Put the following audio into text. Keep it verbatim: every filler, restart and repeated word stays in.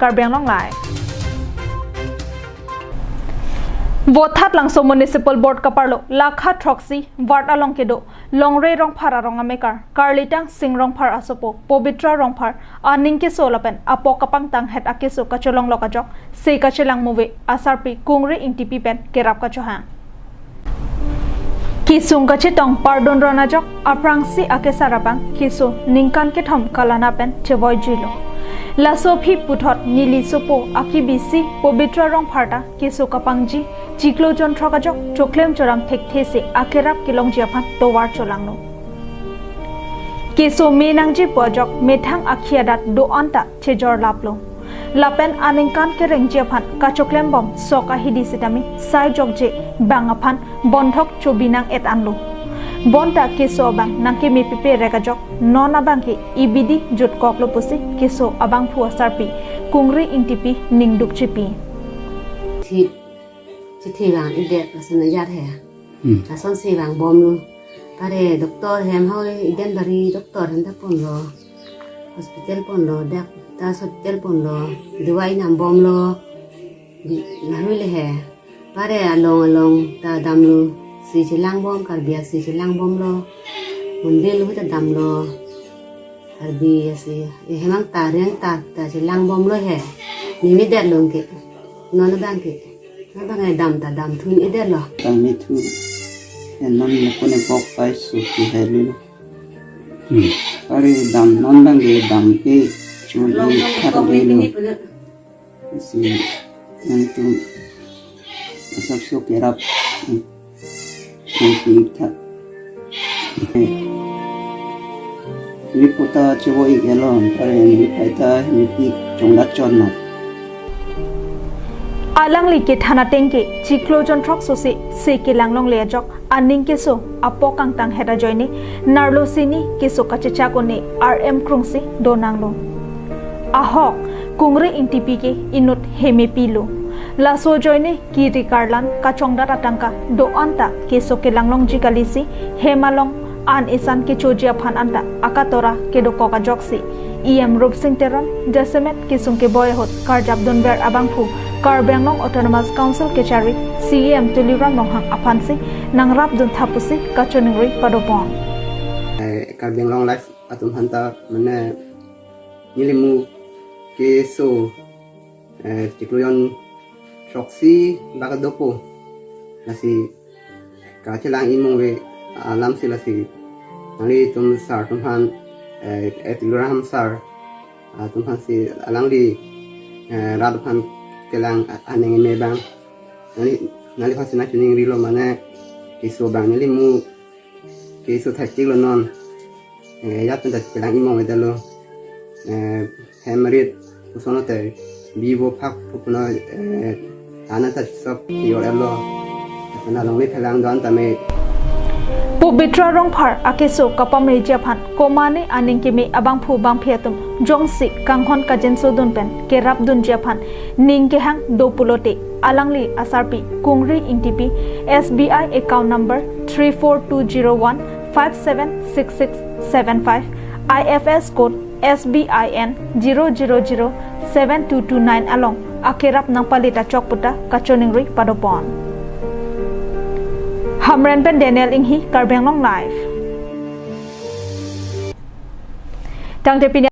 Karbi Anglong Live. Vothatlangso Municipal Board kaparlo lakha throksi ward along kedo Longre Rongphar arong amekar karlitang Sing Rongphar asopo Pobitra Rongphar aning keso lapen apok kapangtanghet akeso kacholonglok ajok se kachelang muve asarpi Kungri Ingtipi pen kerap kachohang. Kesung kachetong pardon ron ajok aphrangsi akesar abang keso ningkan kethom kalana pen chevoijuilo. Laso aphi puthot neli sopo akibisi Pobitra Rongphar ta keso kapangji chiklo jonthrok ajok choklem choram thekthe si akerap kelongji aphan tovar cholanglo. Keso me nangji pu ajok methang akhi adat do-an ta chejor laplo. Lapen aningkan kerengji aphan kachoklembom sok ahidi sitame sai jokje bang aphan bonthok chobinang et anlo. Bonta keso abang nangkemepipe rek ajok non abangke ibidi jutkoklo pusi keso abangphu asarpi Kungri Ingtipi ningduk chipi. Thi, chithi vang idet lason ajat he. Hmm. Lasonsi vangbomlo. Pare doctor hem hoi iden bari doctor hem ta ponlo. Hospital ponlo, dak ta hospital ponlo. Duwai nambomlo. Di, lahui le he. Pare along along ta damlo. Si chelangbom, Karbi asi chelangbomlo. Mondir lo ta damlo. Karbi asi, eh, hemang ta reng ta, ta chelangbomlo he. Nimi detlo ke. Non abangke. Non abang dam ta dam thun idetlo. Tang ni thu. Eh, non ne kone pok pai su thu he lilo. Hmm. Pare dam non abangke dam ke chu long long thar pok ni lilo. Pini pini. Si nangtum asap so kerap. Nangtum tha. Ini puta chevo ik elon, pare ini paita ini ik chongdat chon na. Alangli kethan ateng ke chiklo jonthrok sose se kelang longle ajok aning keso apok kangtanghet ajoine narlo sini keso kachechak un-e R M Krungsi donanglo. Ahok, Kungri Ingtipi ke inut hemepilo. Laso ajoine kiri karlan kachongdat atangka do-an ta keso kelang longji kalisi hem along an isan kechoji aphan anta akatora kedokok ajoksi E M Rupsing Teron jasemet kesung keboi ahut karjap dunver abangphu Karbi Anglong Autonomous Council kechari C E M Tuliram Ronghang aphansi nangrap duntha pusi kachoningri padopon. Eh, Karbi Anglong Live atum aphanta mane nelimu keso, eh, chiklo jon throksi bak dopo lasi kachelang imong ve alamsi lasi nanglitum sar atum aphan, eh, eh, Tuliram sar atum aphansi alangli, eh, rat aphan kelang a-, aning me abang. Nangli, nangli aphansi nangchoningrilo mane keso abang nelimu keso thakchiklo non. Eh, ya pen ta chelang imong vedetlo. Eh, hem rit puson te bivo phak pupuno, eh, ana ta sop yor elo. Apena longle phelang don tame. Pobitra Rongphar akeso kapamreji aphan komane aning keme abangphu bangphi atum jongsi kanghon kajensodun pen kerap dunji aphan ning kehang do pulote alangli asarpi Kungri Ingtipi S B I account number three four two zero one five seven six six seven five, I F S code S B I N zero zero zero seven two two nine along akerap nangpalit achok puta kachoningri padopon. Hamren pen Daniel Inghi, Karbi Anglong Live. Tangte pini